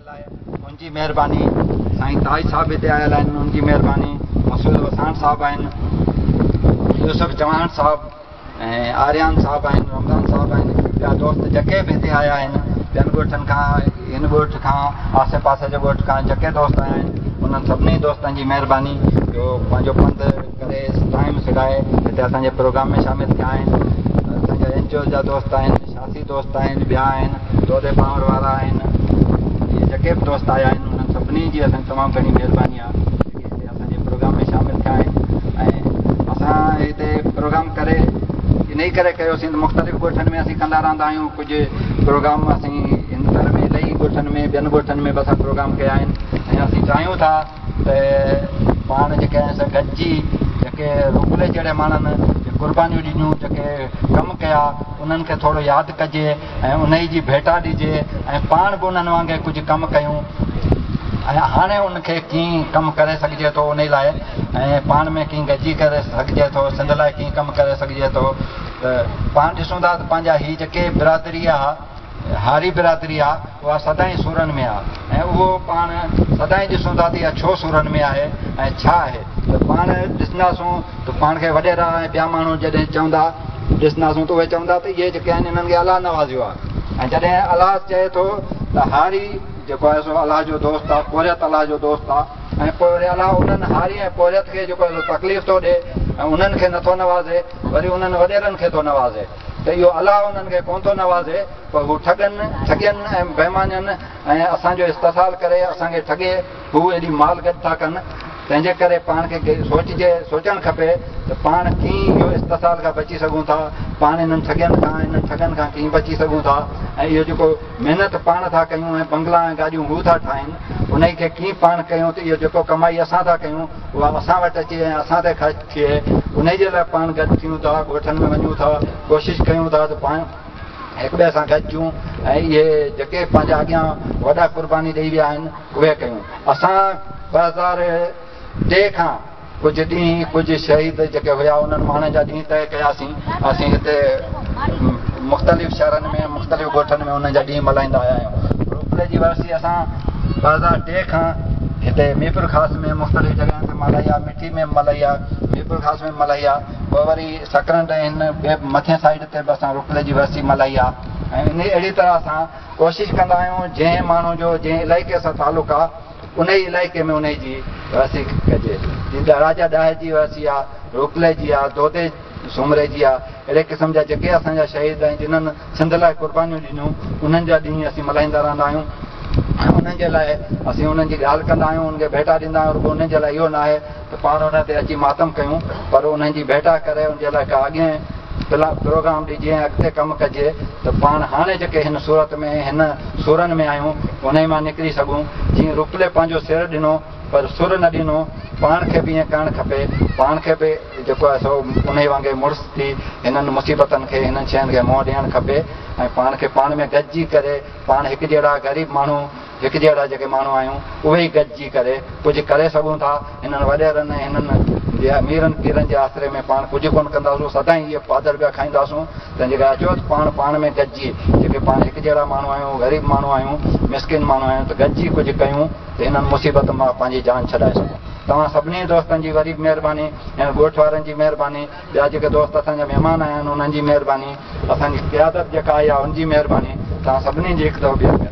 آيل آهي ان جي مهرباني، سائين تاج صاحب هتي آيل آهن ان جي مهرباني، مسعود وساڻ صاحب آهن، يوسف چوهاڻ صاحب ۽ آريان صاحب آهن، رمضان صاحب آهن، ٻيا دوست جيڪي به هتي آيا آهن ٻين ڳوٺن کان، هن ڳوٺ کان، آسي پاسي جي ڳوٺ کان جيڪي دوست آيا آهن انهن سڀني دوستن جي مهرباني جو پنهنجو پنڌ ڪري ٽائيم سڏائي هتي اسان جي پروگرام ۾ شامل ٿيا آهن. اسان جا اين جي اوز جا دوست آهن، سياسي دوست آهن، ٻيا آهن، دودي پاور وارا آهن، اهي جيڪي به دوست آيا آهن انهن سڀني جي اسان جي تمام گهڻي مهرباني آهي جيڪي هتي اسان جي پروگرام ۾ شامل ٿيا آهن ۽ اسان هتي پروگرام ڪري انهي ڪري ڪيوسين ته مختلف ڳوٺن ۾ اسين ڪندا رهندا آهيون ڪجهه پروگرام اسين هن ٿر ۾ الاهي ڳوٺن ۾ ٻين ڳوٺن ۾ به اسان پروگرام ڪيا آهن ۽ اسين چاهيون ٿا ته پاڻ جيڪي آهن سي گڏجي جيڪي روپلي جهڙي ماڻهن قربانيون ڏنيون جيڪي ڪم ڪيا انهن کي ٿورو ياد ڪجي ۽ انهي جي ڀيٽا ڏجي ۽ پاڻ به انهن وانگي ڪجهه ڪم ڪيون ۽ هاڻي ان کي ڪيئن ڪم ڪري سگهجي ٿو انهي لاء ۽ پاڻ ۾ ڪيئن گڏجي ڪري سگهجي ٿو سنڌ لاء ڪيئن ڪم ڪري سگهجي ٿو ته پاڻ ڏسون ٿا ته پنهنجا هي جيڪي برادري آ هاري برادري آ اها سدائين سورن ۾ آ ۽ اهو پاڻ سدائين ڏسون ٿا ته اها ڇو سورن ۾ آهي ۽ ڇا آهي ته پاڻ ڏسنداسون ته پاڻ کي وڏيرا ۽ ٻيا ماڻهو جڏهن چوندا ڏسنداسون ته اهي چوندا ته اهي جيڪي آهن انهن کي الله نوازيو آهي ۽ جڏهن الله چئي ٿو ته هاري جيڪو آهي سو الله جو دوست آهي پورهيت الله جو دوست آهي ۽ پوء وري الله انهن هاري ۽ پورهيت کي جيڪو آهي سو تڪليف ٿو ڏئي ۽ انهن کي نٿو نوازي وري انهن وڏيرن کي ٿو نوازي ته اهو الله انهن کي ڪونه ٿو نوازي پر هو ٺڳن ٺڳين ۽ بيمانين ۽ اسان جو استحصال ڪري اسان کي ٺڳي هو ايڏي مال گڏ ٿا ڪن، تنهن جي ڪري پاڻ کي سوچجي سوچڻ کپي ته پاڻ ڪيئن اهو استحصال کان بچي سگهون ٿا، پاڻ انهن ٺڳين کان انهن ٺڳن کان ڪيئن بچي سگهون ٿا ۽ اهو جيڪو محنت پاڻ ٿا ڪيون ۽ بنگلا ۽ گاڏيون هو ٿا ٺاهين انهي کي ڪيئن پاڻ ڪيون ته اهو جيڪو ڪمائي اسان ٿا ڪيون اها اسان وٽ اچي ۽ اسان تي خرچ ٿئي انهي جي لاء پاڻ گڏ ٿيون ٿا ڳوٺن ۾ وڃون ٿا ڪوشش ڪيون ٿا ته پاڻ هڪ ٻئي سان گڏجون ۽ اهي جيڪي پنهنجا اڳيان وڏا قرباني ڏئي ويا آهن اهي ڪيون. اسان 2003 کان ڪجهه ڏينهن ڪجهه شهيد جيڪي هيا انهن ماڻهن جا ڏينهن طئي ڪياسين. اسين هتي مختلف شهرن ۾ مختلف ڳوٺن ۾ انهن جا ڏينهن ملهائيندا آيا آهيون. روپلي جي ورسي اسان 2003 کان هتي ميرپورخاص ۾ مختلف جڳهين تي ملهائي آهي، مٺي ۾ به ملهائي آهي، ميرپورخاص ۾ به ملهائي آهي. پوء وري سڪرنڊ ۽ هن ٻئي مٿين سائيڊ تي به اسان روپلي جي ورسي ملهائي آهي ۽ انهي اهڙي طرح اسان ڪوشش ڪندا آهيون جنهن ماڻهو جو جنهن علائقي سان تعلق آ انهي علائقي ۾ انهي جي ورسي ڪجي جيئن راجا ڏاهي جي ورسي آ روپلي جي آ دودي سومري جي آ اهڙي قسم جا جيڪي اسان جا شهيد ۽ جنهن سنڌ لاء قربانيون ڏنيون انهن جا ڏينهن اسين ملهائيندا رهندا آهيون ۽ انهن جي لاء اسين انهن جي ڳالهه ڪندا آهيون انهن کي ڀيٽا ڏيندا آهيون رڳو انهن جي لاء اهو ناهي ته پاڻ انهن تي اچي ماتم ڪيون پر انهن جي ڀيٽا ڪري ان جي لاء ڪا اڳئين پروگرام ڏجي ۽ اڳتي ڪم ڪجي ته پاڻ هاڻي جيڪي هن صورت ۾ هن سورن ۾ آهيون انهي مان نڪري سگهون جيئن روپلي پنهنجو سر ڏنو پر سر نه ڏنو پاڻ کي به ائين ڪرڻ کپي پاڻ کي به جيڪو آهي سو انهي وانگي مڙس ٿي هنن مصيبتن کي هنن شين کي منهن ڏيڻ کپي ۽ پاڻ کي پاڻ ۾ گڏجي ڪري پاڻ هڪجهڙا غريب ماڻهو هڪجهڙا جيڪي ماڻهو آهيون اهي ئي گڏجي ڪري ڪجهه ڪري سگهون ٿا. هنن وڏيرن ۽ هنن جي اميرن پيرن جي آسري ۾ پاڻ ڪجهه ڪونه ڪنداسون، سدائين اهي پادر پيا کائينداسون. تنهن جي ڪري اچو ته پاڻ پاڻ ۾ گڏجي جيڪي پاڻ هڪجهڙا ماڻهو آهيون، غريب ماڻهو آهيون، مسڪين ماڻهو آهيون ته گڏجي ڪجهه ڪيون ته هنن مصيبت مان پنهنجي جان ڇڏائي سگهون. توهان سڀني دوستن جي وري به مهرباني ۽ ڳوٺ وارن جي مهرباني، ٻيا جيڪي دوست اسان جا مهمان آيا آهن انهن جي مهرباني، اسان جي قيادت جيڪا آئي آهي ان جي مهرباني، توهان سڀني جي هڪ دفعو ٻيهر مهرباني.